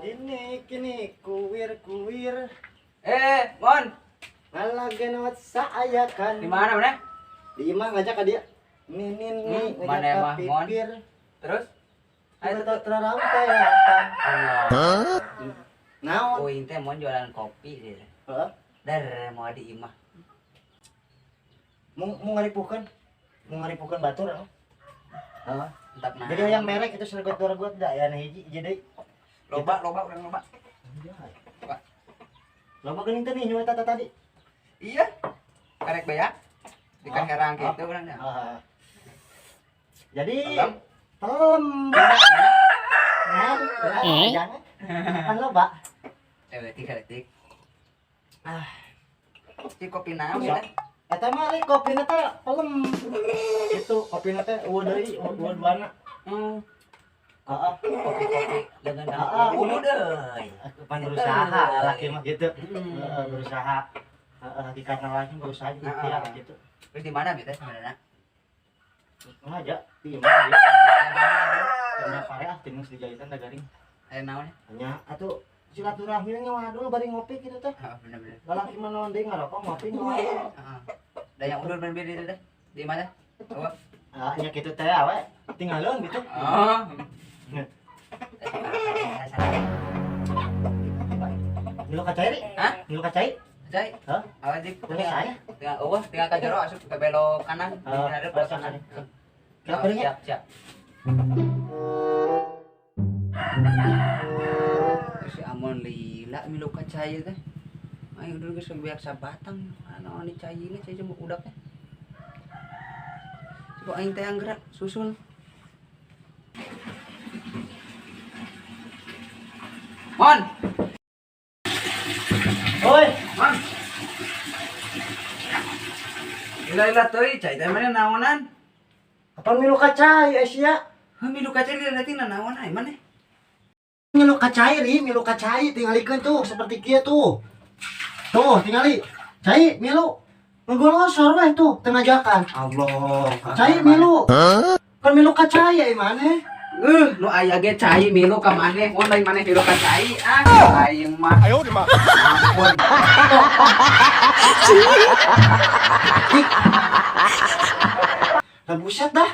Kini kini kuwir kuwir. Eh, Mon, Ngalagenot saayakan. Di mana mana? Di imah ngajak ka dia. Nini ni ngajak Mana ka emah, Mon? pipir. Terus? Ayo Ayo terarampai. Allah. Naon? Oh, teh Mon jualan kopi dia. Heeh. Dar mau di imah. Mau mau ngaripukeun? Mau ngaripukeun batur ah. Heeh. Entap nah. Jadi yang merek itu sergot dua da aya na hiji hiji deui. Loba, loba urang loba. Loba. Loba geuning teh nih nyuweta tadi. Iya. Karek beak. Di Oh, herang oh. gitu urang nya. Ah. Jadi Pelem. Pelem. Nah, jangan. Kan loba. Eh, letik letik. Ah. Si kopi naon Sok. ya? Eta mah ari kopina teh pelem. Itu kopina teh eueuh deui, eueuh duana. Heeh. Kopi-kopi dengan Ah, ah. ulu deui. Pan berusaha laki mah gitu. Heeh, berusaha. Heeh, hakikatna laki berusaha gitu Ah, ya ah. gitu. Terus di mana teh sebenarnya? Ngaja di imah dia. Tenda pare ah tinggal di jahitan da garing. Aya naon? Nya atuh silaturahmi nya dulu bari ngopi gitu teh. Heeh, bener-bener. Lalaki mah naon deui ngarokok ngopi ngawadul. Heeh. Da yang ulur bener di teh. Di mana? Oh. Ah, nya kitu teh awe tinggalkeun gitu. Oh. Ngilu ka cai ri? Hah? Ngilu ka cai? Cai. Hah? Awas dik. Tinggal saya. Tinggal eueuh, tinggal ka jero asup ke belok kanan. Di Ah, hareup belok sok, kanan. sok. Kira beuring nya? Siap, siap. Terus si Amon lila milu ka cai teh. Ayo dulu geus beak sabatang. Anu di cai ini cai cuma udak teh. Coba aing teh yang gerak susul. Mon, Oi, Mon. Lila-lila teuy, cai teh mana naonan? Kapan milu ka cai Asia? Heuh milu ka cai lila teh naon ai maneh? Milu ka cai ri, milu ka cai tingalikeun tuh seperti kieu tuh. Tuh tingali. Cai milu. Ngegolosor weh tuh tengah jakan. Allah. Cai milu. Kan milu ka cai ai maneh. Nu aya ge cai milu ka maneh, mun lain maneh milu ka cai, ah aing mah. 哎呦我的妈！ Ampun. Lah buset dah.